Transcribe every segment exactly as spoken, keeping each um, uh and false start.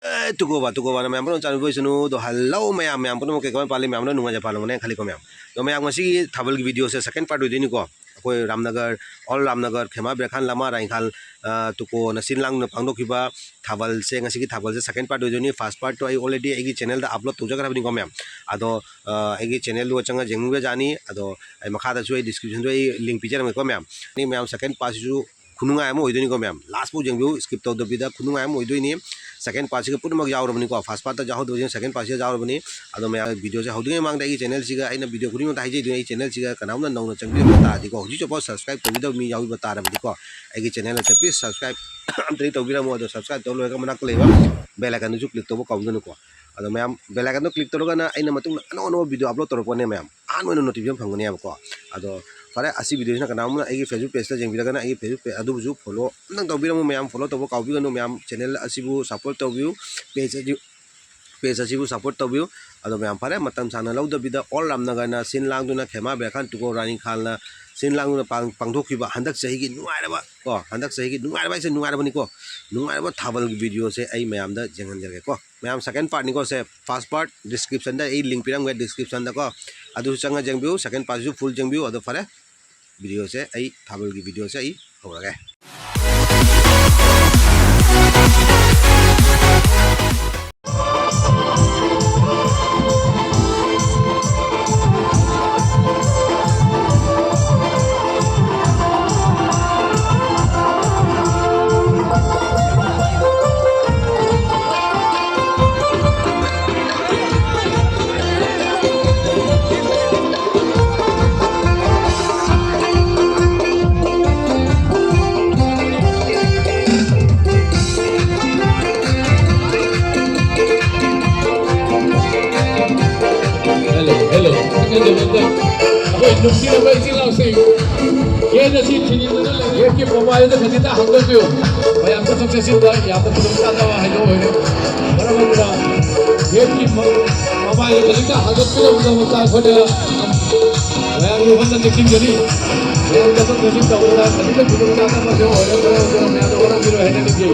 ꯑꯦ, ꯇꯨꯀꯣꯕ, ꯇꯨꯀꯣꯕꯅ ꯃꯌꯥꯝ ꯄꯨꯝꯅꯃꯛ ꯆꯥꯟꯕꯤꯕ ꯑꯣꯏꯁꯅꯨ꯫ ꯑꯗꯣ hello ꯃꯌꯥꯝ, ꯃꯌꯥꯝ ꯄꯨꯝꯅꯃꯛ ꯀꯩ ꯀꯃꯥꯏꯅ ꯄꯥꯜꯂꯤ? ꯃꯌꯥꯝꯅ ꯅꯨꯡꯉꯥꯏꯖ ꯄꯥꯜꯂꯝꯒꯅꯤ ꯈꯜꯂꯤꯀꯣ ꯃꯌꯥꯝ꯫ ꯑꯗꯣ ꯃꯌꯥꯝ, ꯉꯁꯤꯒꯤ ꯊꯥꯕꯜꯒꯤ video ꯁꯦ second part ꯑꯣꯏꯗꯣꯏꯅꯤꯀꯣ꯫ ꯑꯩꯈꯣꯏ ꯔꯥꯝꯅꯒꯔ, all ꯔꯥꯝꯅꯒꯔ, ꯈꯦꯃꯥ ꯕꯦꯔꯈꯥꯟ ꯂꯃꯥ ꯔꯥꯏꯈꯥꯜ, ꯑ, ꯇꯨꯀꯣꯅ ꯁꯤꯟ ꯂꯥꯡꯗꯨꯅ ꯄꯥꯡꯊꯣꯛꯈꯤꯕ ꯊꯥꯕꯜꯁꯦ, ꯉꯁꯤꯒꯤ ꯊꯥꯕꯜꯁꯦ second part ꯑꯣꯏꯗꯣꯏꯅꯤ꯫ First part ꯇꯣ ꯑꯩ already ꯑꯩꯒꯤ channel ꯗ upload ꯇꯧꯖꯈ꯭ꯔꯕꯅꯤꯀꯣ ꯃꯌꯥꯝ꯫ ꯑꯗꯣ, ꯑ, ꯑꯩꯒꯤ channel ꯗꯨ ꯆꯪꯉ ꯌꯦꯡꯅꯤꯡꯕ ꯌꯥꯅꯤ꯫ ꯑꯗꯣ ꯑꯩ ꯃꯈꯥꯗꯁꯨ ꯑꯩ description ꯗ ꯑꯩ link ꯄꯤꯖꯔꯝꯒꯦꯀꯣ ꯃꯌꯥꯝ꯫ ꯑꯅꯤ ꯃꯌꯥꯝ, second part ꯁꯤꯁꯨ ꯈꯨꯅꯨꯡꯉꯥꯏ ꯑꯃ ꯑꯣꯏꯗꯣꯏꯅꯤꯀꯣ ꯃꯌꯥꯝ꯫ Last ꯐꯥꯎ ꯌꯦꯡꯕꯤꯌꯨ, skip ꯇꯧꯗꯕꯤꯗ, ꯈꯨꯅꯨꯡꯉꯥꯏ ꯑꯃ ꯑꯣꯏꯗꯣꯏꯅꯤ꯫ Second part ꯁꯤꯒ ꯄꯨꯝꯅꯃꯛ ꯌꯥꯎꯔꯕꯅꯤꯀꯣ꯫ First part ꯇ ꯌꯥꯎꯍꯧꯗꯕꯁꯤꯡ second part ꯁꯤꯗ ꯌꯥꯎꯔꯕꯅꯤ꯫ ꯑꯗꯣ ꯃꯌꯥꯝ, video ꯁꯦ ꯍꯧꯗ꯭ꯔꯤꯉꯩ ꯃꯃꯥꯡꯗ ꯑꯩꯒꯤ channel ꯁꯤꯒ, ꯑꯩꯅ video ꯈꯨꯗꯤꯡꯃꯛꯇ ꯍꯥꯏꯖꯩꯗꯨꯅꯤ, ꯑꯩ channel ꯁꯤꯒ ꯀꯅꯥꯒꯨꯝꯕ ꯅꯧꯅ ꯆꯪꯕꯤꯔꯛꯄ ꯇꯥꯔꯗꯤꯀꯣ, ꯍꯧꯖꯤꯛ ꯍꯧꯖꯤꯛꯐꯥꯎ subscribe ꯇꯧꯕꯤꯗꯕ ꯃꯤ ꯌꯥꯎꯕꯤꯕ ꯇꯥꯔꯕꯗꯤꯀꯣ, ꯑꯩꯒꯤ channel ꯑꯁꯦ please subscribe ꯑꯝꯇꯗꯤ ꯇꯧꯕꯤꯔꯝꯃꯣ꯫ ꯑꯗꯣ subscribe ꯇꯧ ꯂꯣꯏꯔꯒ ꯃꯅꯥꯛꯇ ꯂꯩꯕ bell icon ꯗꯨꯁꯨ click ꯇꯧꯕ ꯀꯥꯎꯕꯤꯒꯅꯨꯀꯣ꯫ ꯑꯗꯣ ꯃꯌꯥꯝ, bell icon ꯗꯣ click ꯇꯧꯔꯒꯅ ꯑꯩꯅ ꯃꯇꯨꯡꯗ ꯑꯅꯧ ꯑꯅꯧꯕ video upload ꯇꯧꯔꯛꯄꯅꯦ ꯃꯌꯥꯝ, ꯑꯍꯥꯟꯕ ꯑꯣꯏꯅ notification ꯐꯪꯒꯅꯦꯕꯀꯣ꯫ ꯑꯗꯣ ꯐꯔꯦ, ꯑꯁꯤ video ꯁꯤꯅ ꯀꯅꯥꯒꯨꯝꯕꯅ ꯑꯩꯒꯤ Facebook page ꯇ ꯌꯦꯡꯕꯤꯔꯒꯅ ꯑꯩꯒꯤ Facebook page ꯑꯗꯨꯕꯨꯁꯨ follow ꯑꯝꯇꯪ ꯇꯧꯕꯤꯔꯝꯃꯨ ꯃꯌꯥꯝ, follow ꯇꯧꯕ ꯀꯥꯎꯕꯤꯒꯅꯨ ꯃꯌꯥꯝ꯫ Channel ꯑꯁꯤꯕꯨ support ꯇꯧꯕꯤꯌꯨ, page ꯑꯁꯤ, page ꯑꯁꯤꯕꯨ support ꯇꯧꯕꯤꯌꯨ꯫ ꯑꯗꯣ ꯃꯌꯥꯝ, ꯐꯔꯦ, ꯃꯇꯝ ꯁꯥꯡꯅ ꯂꯧꯗꯕꯤꯗ, ꯑꯣꯜ ꯔꯥꯝꯅꯒꯔꯅ ꯁꯤꯟ ꯂꯥꯡꯗꯨꯅ, ꯈꯦꯃꯥ ꯕꯦꯔꯈꯥꯟ ꯇꯨꯀꯣ ꯔꯥꯅꯤ ꯈꯥꯜꯅ ꯁꯤꯟ ꯂꯥꯡꯗꯨꯅ ꯄꯥꯡ-, ꯄꯥꯡꯊꯣꯛꯈꯤꯕ ꯍꯟꯗꯛ ꯆꯍꯤꯒꯤ ꯅꯨꯡꯉꯥꯏꯔꯕ ꯀꯣ, ꯍꯟꯗꯛ ꯆꯍꯤꯒꯤ ꯅꯨꯡꯉꯥꯏꯔꯕ ꯍꯥꯏꯁꯦ ꯅꯨꯡꯉꯥꯏꯔꯕꯅꯤꯀꯣ, ꯅꯨꯡꯉꯥꯏꯔꯕ ꯊꯥꯕꯜꯒꯤ video ꯁꯦ ꯑꯩ ꯃꯌꯥꯝꯗ ꯌꯦꯡꯍꯟꯖꯔꯒꯦꯀꯣ꯫ ꯃꯌꯥꯝ, second part ꯅꯤꯀꯣ ꯁꯦ, first part description ꯗ ꯑꯩ link ꯄꯤꯔꯝꯒꯦ description ꯗꯀꯣ, ꯑꯗꯨꯁꯨ ꯆꯪꯉ ꯌꯦꯡꯕꯤꯌꯨ, second part ꯁꯤꯁꯨ full ꯌꯦꯡꯕꯤꯌꯨ꯫ ꯑꯗꯣ ꯐꯔꯦ, video ꯁꯦ ꯑꯩ, ꯊꯥꯕꯜꯒꯤ video ꯁꯦ ꯑꯩ ꯍꯧꯔꯒꯦ꯫ Hello, hello. ꯑꯩꯈꯣꯏ ꯅꯨꯡꯁꯤꯔꯕ ꯏꯆꯤꯜ ꯏꯅꯥꯎꯁꯤꯡ, gate ꯑꯁꯤ ꯊꯤꯡꯖꯤꯟꯗꯨꯅ ꯂꯩ꯫ Gate ꯀꯤ ꯃꯃꯥꯏꯗ ꯈꯖꯤꯛꯇ ꯍꯥꯡꯗꯣꯛꯄꯤꯌꯨ꯫ ꯃꯌꯥꯝ ꯆꯠꯊꯣꯛ ꯆꯠꯁꯤꯟꯗ ꯌꯥꯝꯅ ꯈꯨꯗꯣꯡꯆꯥꯗꯕ ꯍꯥꯏꯗꯣ ꯑꯣꯏꯔꯦ꯫ ꯃꯔꯝ ꯑꯗꯨꯅ gate ꯀꯤ ꯃ-, ꯃꯃꯥꯏꯗ ꯈꯖꯤꯛꯇ ꯍꯥꯡꯗꯣꯛꯄꯤꯔꯝꯕꯗ ꯑꯩꯈꯣꯏꯅ ꯃꯌꯥꯝꯒꯤ ꯍꯣꯠꯅ ꯅꯤꯡꯁꯤꯡꯖꯔꯤ꯫ ꯃꯌꯥꯝ ꯆꯠꯊꯣꯛ ꯆꯠꯁꯤꯟ ꯇꯧꯕꯗ ꯈꯖꯤꯛꯇ ꯈꯨꯗꯣꯡꯆꯥꯗꯕ ꯑꯗꯨ ꯑꯣꯏꯔꯦ꯫ ꯃꯔꯝ ꯑꯗꯨꯅ ꯃꯌꯥꯝꯗ ꯋꯥꯔꯧꯕꯤꯔꯣꯏ ꯍꯥꯏꯅ ꯅꯤꯡꯖꯩ꯫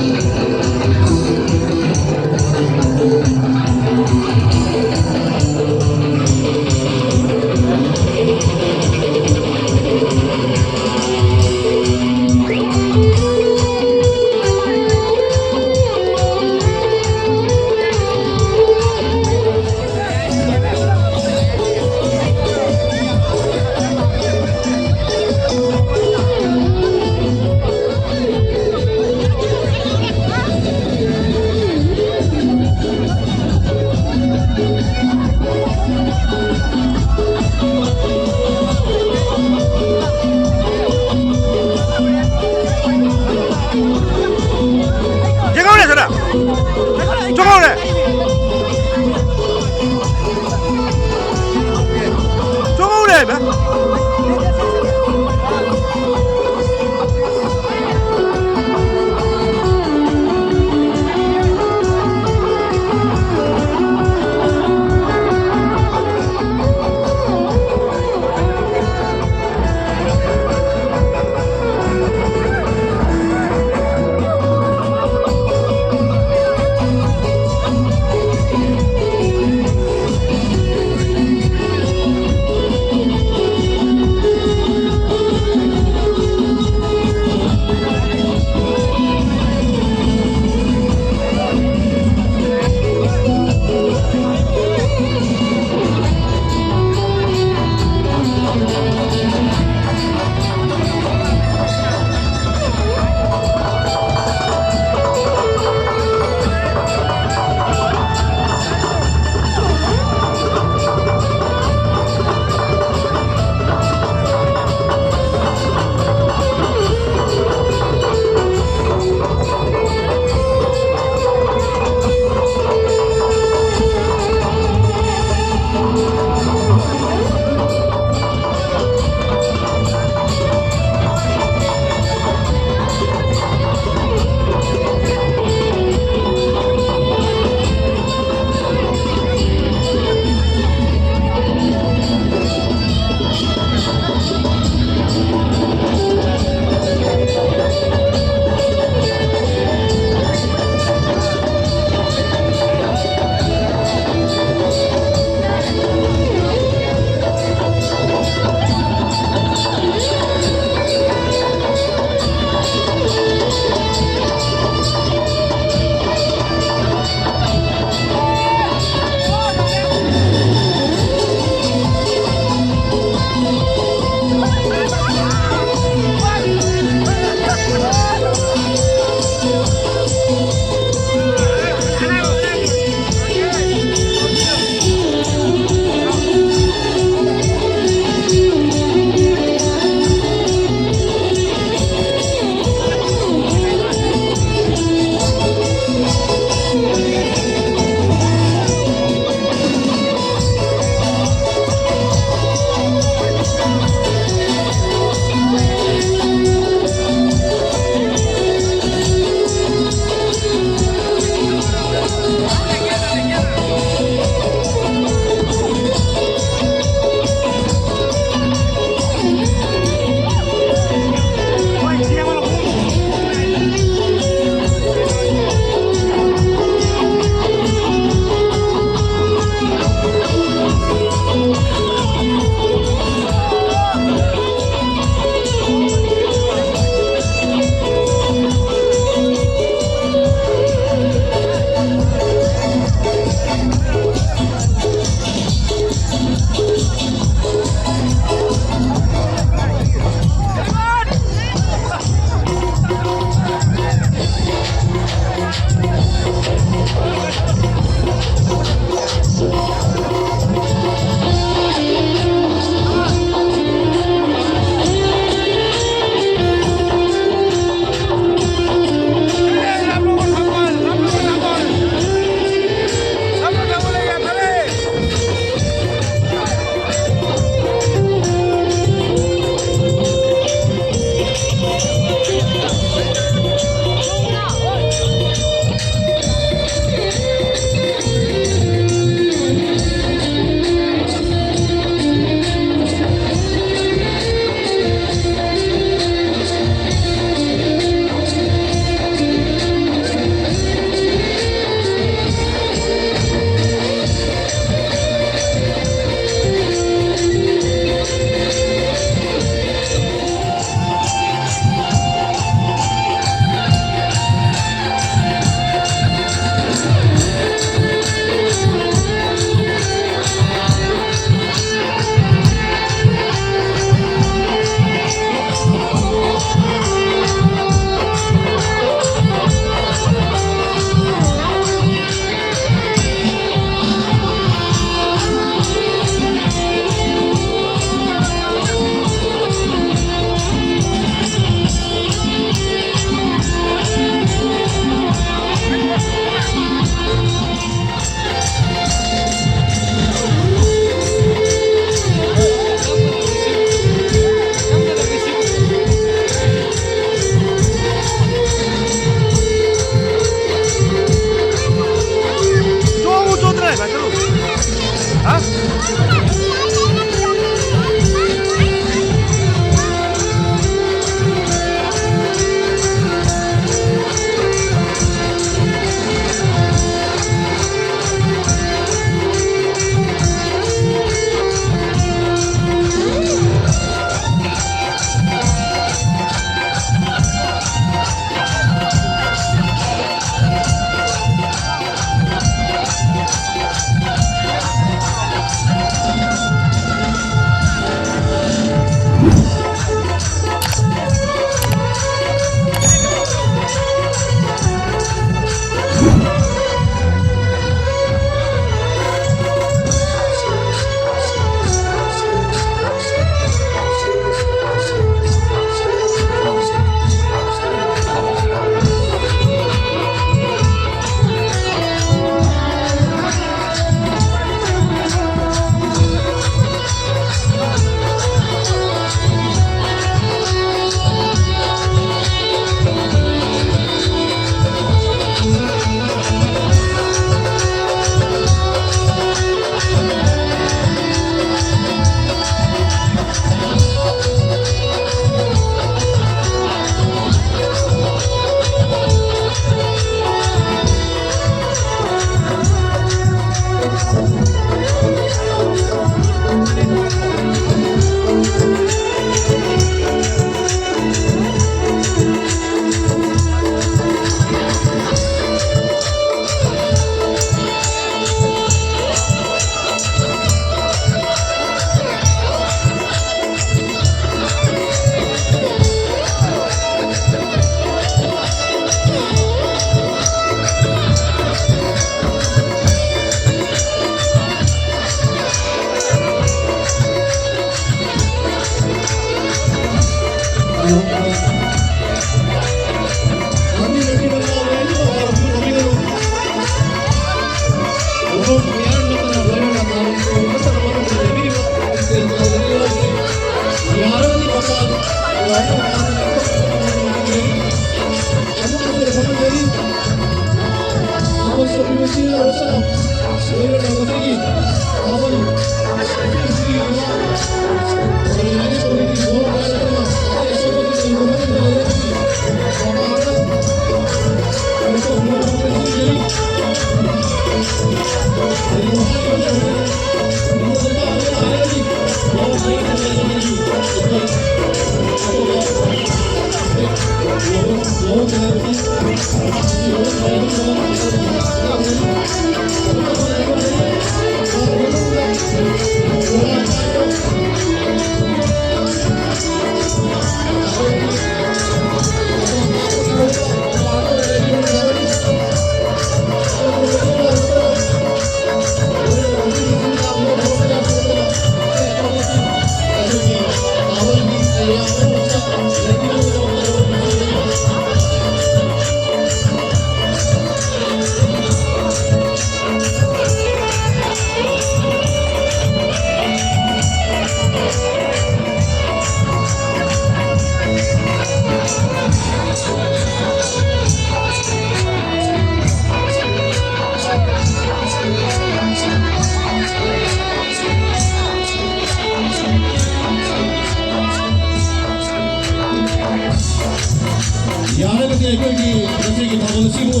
ꯌꯥꯔꯒꯗꯤ ꯑꯩꯈꯣꯏꯒꯤ ꯉꯁꯤꯒꯤ ꯊꯧꯔꯝ ꯑꯁꯤꯕꯨ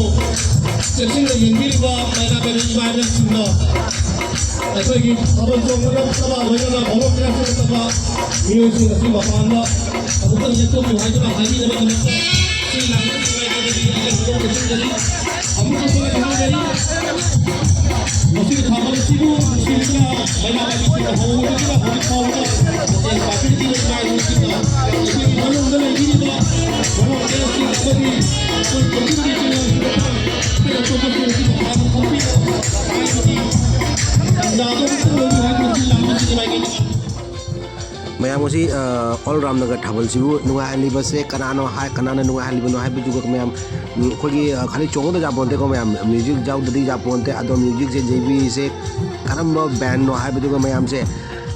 ꯆꯦꯛꯁꯤꯟꯅ ꯌꯦꯡꯕꯤꯔꯤꯕ ꯃꯩꯔꯥ ꯄꯥꯏꯕꯤ ꯏꯃꯥ ꯏꯕꯦꯜꯁꯤꯡꯅ ꯑꯩꯈꯣꯏꯒꯤ ꯊꯥꯕꯜ ꯆꯣꯡꯕ ꯅꯠꯇꯕ, ꯂꯣꯏꯅꯅ volunteer ꯅꯠꯇꯕ ꯃꯤꯑꯣꯏꯁꯤꯡ ꯑꯁꯤ ꯃꯄꯥꯟꯗ ꯑꯃꯨꯛꯇꯪ ꯂꯦꯞꯊꯣꯛꯄꯤꯌꯨ ꯍꯥꯏꯗꯨꯅ ꯍꯥꯏꯕꯤꯅꯕꯒꯤꯗꯃꯛꯇ ꯁꯤ ꯂꯥꯛꯄꯤꯕꯒꯤ ꯃꯥꯏꯀꯩꯗꯒꯤ ꯑꯩꯅ ꯐꯣꯡꯗꯣꯛꯄ ꯄꯤꯖꯔꯤ꯫ ꯑꯃꯨꯛ ꯍꯟꯅ ꯍꯥꯏꯖꯔꯤ, ꯃꯁꯤꯒꯤ ꯊꯥꯕꯜ ꯑꯁꯤꯕꯨ ꯅꯨꯡꯁꯤꯕꯤꯗꯨꯅ ꯃꯩꯔꯥ ꯄꯥꯏꯕꯤꯁꯤꯡꯅ ꯍꯧꯕꯗꯒꯤꯅ ꯍꯧꯖꯤꯛ ꯐꯥꯎꯕꯗ ꯃꯇꯦꯡ ꯄꯥꯡꯕꯤꯔꯤꯕ ꯏꯃꯥ ꯏꯕꯦꯜꯁꯤꯡꯅ ꯑꯩꯈꯣꯏꯒꯤ ꯃꯅꯨꯡꯗ ꯂꯩꯕꯤꯔꯤꯕ volunteerꯁꯤꯡ ꯑꯃꯗꯤ ꯑꯩꯈꯣꯏ communityꯁꯤꯡ ꯑꯁꯤꯗ ꯑꯇꯩ ꯑꯇꯣꯞꯄꯁꯤꯡ ꯑꯁꯤꯕꯨ ꯍꯥꯟꯅ ꯈꯪꯕꯤꯌꯨ ꯍꯥꯏꯕꯗꯤ ꯅꯥꯕ ꯈꯛꯇꯪ ꯑꯣꯏꯕ ꯍꯥꯏꯕꯁꯤ ꯂꯥꯛꯄꯁꯤꯒꯤ ꯃꯥꯏꯀꯩꯗ꯫ ꯃꯌꯥꯝ ꯉꯁꯤ, ꯑ, ꯑꯣꯜ ꯔꯥꯝꯅꯒꯔ ꯊꯥꯕꯜꯁꯤꯕꯨ ꯅꯨꯡꯉꯥꯏꯍꯜꯂꯤꯕꯁꯦ ꯀꯅꯥꯅꯣ ꯍꯥꯏ, ꯀꯅꯥꯅ ꯅꯨꯡꯉꯥꯏꯍꯜꯂꯤꯕꯅꯣ ꯍꯥꯏꯕꯗꯨꯒ ꯃꯌꯥꯝ, ꯎꯝ, ꯑꯩꯈꯣꯏꯒꯤ, ꯑ, ꯈꯥꯂꯤ ꯆꯣꯡꯉꯗ ꯌꯥꯄꯣꯟꯇꯦꯀꯣ ꯃꯌꯥꯝ, music ꯌꯥꯎꯗ꯭ꯔꯗꯤ ꯌꯥꯄꯣꯟꯇꯦ꯫ ꯑꯗꯣ musicꯁꯦ, ꯖꯦ ꯕꯤꯁꯦ ꯀꯔꯝꯕ bandꯅꯣ ꯍꯥꯏꯕꯗꯨꯒ ꯃꯌꯥꯝꯁꯦ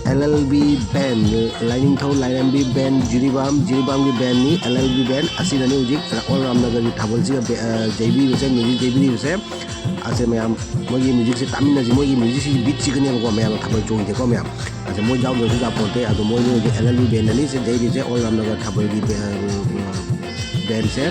ꯑꯦꯜ ꯑꯦꯜ ꯕꯤ ꯕꯦꯟ, ꯂꯥꯏꯅꯤꯡꯊꯧ ꯂꯥꯏꯔꯦꯝꯕꯤ ꯕꯦꯟ, ꯖꯤꯔꯤꯕꯥꯝ, ꯖꯤꯔꯤꯕꯥꯝꯒꯤ ꯕꯦꯟꯅꯤ꯫ ꯑꯦꯜ ꯑꯦꯜ ꯕꯤ ꯕꯦꯟ ꯑꯁꯤꯅꯅꯤ ꯍꯧꯖꯤꯛ ꯑꯣꯜ ꯔꯥꯝꯅꯒꯔꯒꯤ ꯊꯥꯕꯜꯁꯤꯒ ꯕꯦ-, ꯑ, ꯌꯩꯕꯤꯕꯁꯦ, ꯃ꯭ꯌꯨꯖꯤꯛ ꯌꯩꯕꯤꯔꯤꯕꯁꯦ꯫ ꯑꯁꯦ ꯃꯌꯥꯝ ꯃꯣꯏꯒꯤ ꯃ꯭ꯌꯨꯖꯤꯛꯁꯦ ꯇꯥꯃꯤꯟꯅꯁꯤ꯫ ꯃꯣꯏꯒꯤ ꯃ꯭ꯌꯨꯖꯤꯛꯁꯤꯒꯤ ꯕꯤꯠꯁꯤꯒꯅꯦꯕꯀꯣ ꯃꯌꯥꯝꯅ ꯊꯥꯕꯜ ꯆꯣꯡꯉꯤꯁꯦꯀꯣ ꯃꯌꯥꯝ꯫ ꯑꯁꯦ ꯃꯣꯏ ꯌꯥꯎꯗ꯭ꯔꯁꯨ ꯌꯥꯄꯣꯟꯇꯦ꯫ ꯑꯗꯣ ꯃꯣꯏꯒꯤ ꯍꯧꯖꯤꯛ ꯑꯦꯜ ꯑꯦꯜ ꯕꯤ ꯕꯦꯟꯗꯅꯤ ꯁꯦ ꯌꯩꯔꯤꯁꯦ, ꯑꯣꯜ ꯔꯥꯝꯅꯒꯔ ꯊꯥꯕꯜꯒꯤ ꯕꯦ-, ꯕꯦꯟꯁꯦ꯫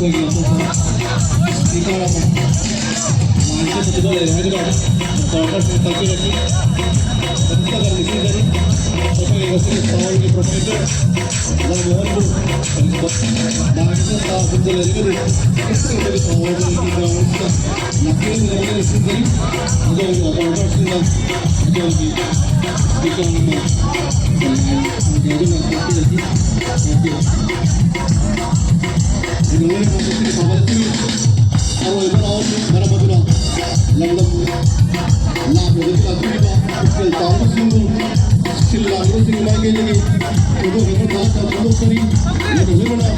ꯑꯩꯈꯣꯏꯒꯤ ꯑꯇꯣꯞꯄ ꯁ꯭ꯄꯤꯀꯔ ꯑꯃ ꯂꯥꯏꯟꯁꯦ ꯐꯖꯕ ꯂꯩꯔꯦ ꯍꯥꯏꯗꯨꯅ ꯗꯣꯛꯇꯔ ꯑꯃꯁꯨ ꯇꯥꯛꯄꯤꯔꯛꯈꯤ꯫ ꯃꯁꯤꯗ ꯀꯔꯤ ꯅꯤꯡꯁꯤꯡꯖꯔꯤ? ꯑꯩꯈꯣꯏꯒꯤ ꯉꯁꯤꯒꯤ ꯁꯥꯎꯟꯒꯤ ꯄ꯭ꯔꯣꯄ꯭ꯔꯥꯏꯇꯔ ꯂꯥꯏꯃꯣꯍꯟꯕꯨ ꯀꯔꯤꯒꯨꯝꯕ ꯂꯥꯏꯟꯁꯤꯗ ꯁꯥꯎꯟ ꯈꯨꯝꯖꯤꯜꯂꯒꯗꯤ ꯑꯩꯈꯣꯏꯒꯤ ꯁꯥꯎꯟꯒꯤ ꯒ꯭ꯔꯥꯎꯟꯁꯤꯗ ꯂꯥꯛꯄꯤꯔꯝꯒꯗꯕꯅꯤ ꯅꯤꯡꯁꯤꯡꯖꯔꯤ꯫ ꯑꯗꯣꯝꯒꯤ ꯑꯣꯄꯔꯦꯇꯔꯁꯤꯡꯅ ꯑꯗꯣꯝꯒꯤ ꯁ꯭ꯄꯤꯀꯔ ꯑꯃ ꯂꯥꯏꯟ ꯁꯥꯎꯟꯒꯤ ꯑꯗꯨꯅ ꯇꯥꯛꯄꯤꯔꯛꯈꯤ꯫ ꯀꯩꯗꯧꯉꯩ ꯃꯇꯝꯗ ꯁꯤꯒꯤ ꯊꯧꯒꯜ ꯑꯁꯤ ꯑꯔꯣꯏꯕ ꯂꯥꯛꯑꯣꯁꯤ ꯃꯔꯝ ꯑꯗꯨꯅ ꯂꯝꯗꯝ ꯂꯥꯞꯅꯗꯒꯤ ꯂꯥꯛꯄꯤꯔꯤꯕ ꯄꯨꯛꯆꯦꯜ ꯆꯥꯎꯕꯁꯤꯡꯕꯨ ꯁꯤꯜ ꯂꯥꯡꯕꯁꯤꯡꯒꯤ ꯃꯥꯏꯀꯩꯗꯒꯤ ꯊꯣꯏꯗꯣꯛ ꯍꯦꯟꯗꯣꯛ ꯊꯥꯒꯠꯇꯕ ꯐꯣꯡꯗꯣꯛꯆꯔꯤ꯫ ꯂꯣꯏꯅ ꯂꯣꯏꯅꯅ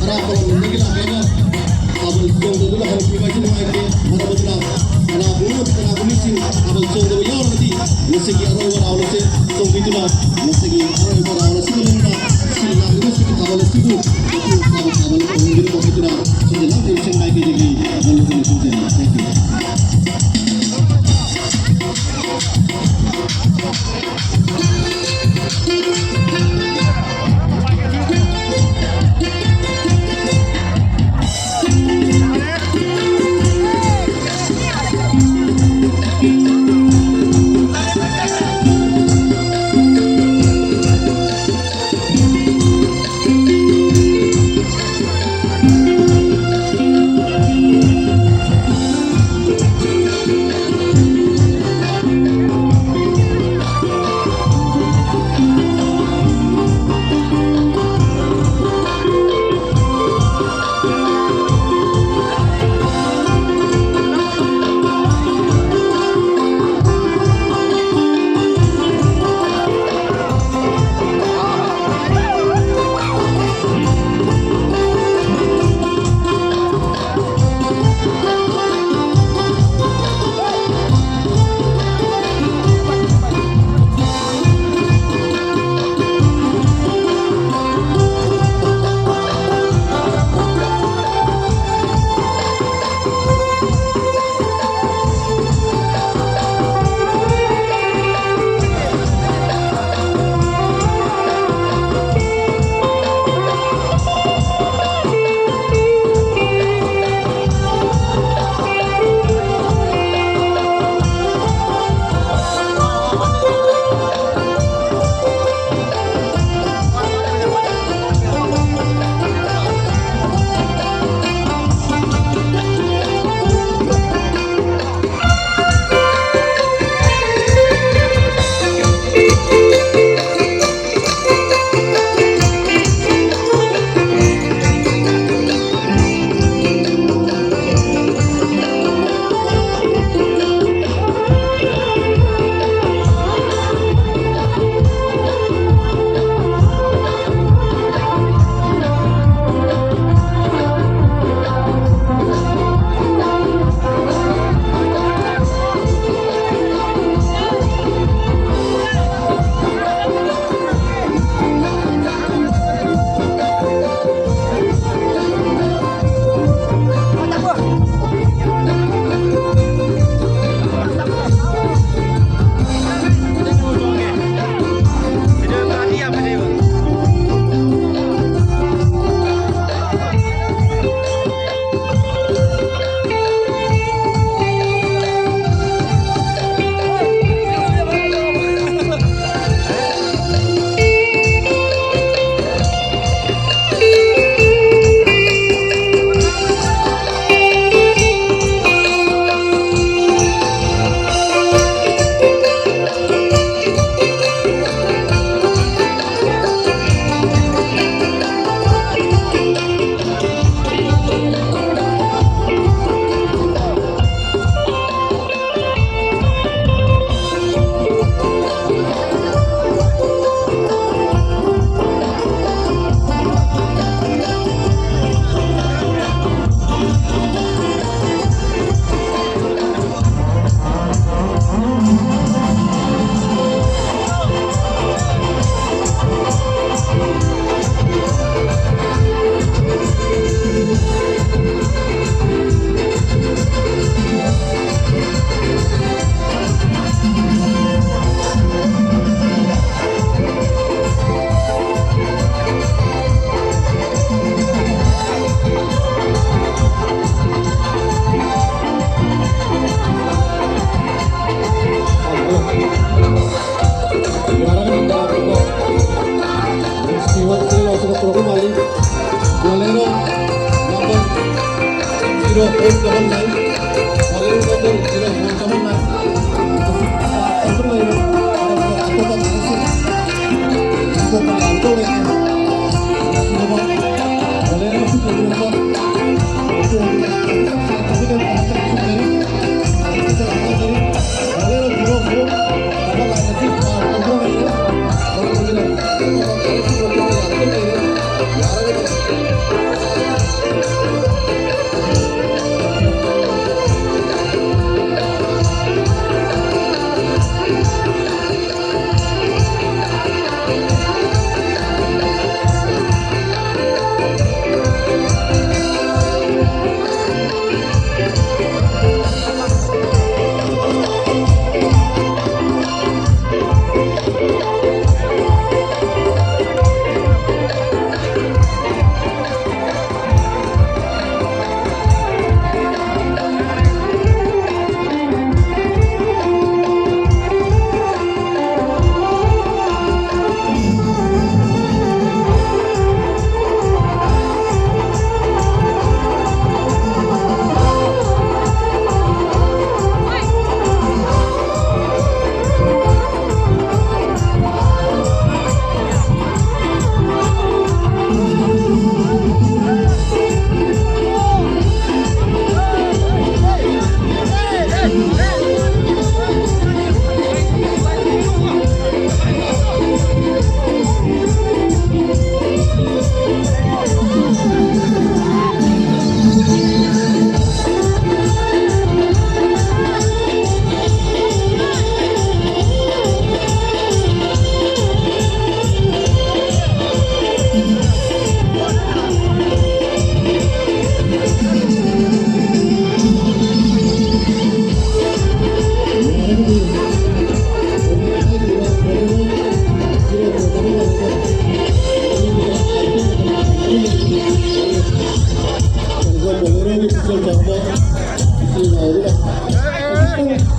ꯑꯔꯥꯞꯄ ꯂꯝꯗꯝꯗꯒꯤ ꯂꯥꯛꯂꯒ ꯊꯥꯕꯜ ꯆꯣꯡꯗꯗꯨꯅ ꯍꯜꯂꯛꯄꯤꯕ ꯑꯁꯤ ꯅꯨꯡꯉꯥꯏꯇꯦ꯫ ꯃꯔꯝ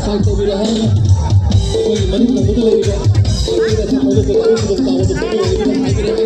ꯁꯥꯏꯟ ꯇꯧꯕꯤꯔꯣ ꯍꯥꯏꯔꯒ ꯑꯩꯈꯣꯏꯒꯤ ꯃꯅꯤꯡ ꯊꯪꯕꯗ ꯂꯩꯔꯤꯕ ꯃꯩꯇꯩ ꯃꯆꯥ ꯃꯔꯨꯞ ꯀꯌꯥ ꯑꯃ ꯈꯨꯗꯣꯡ ꯆꯥꯕꯗꯨ ꯐꯪꯕ ꯑꯣꯏꯒꯅꯤ ꯍꯥꯏꯖꯔꯤ꯫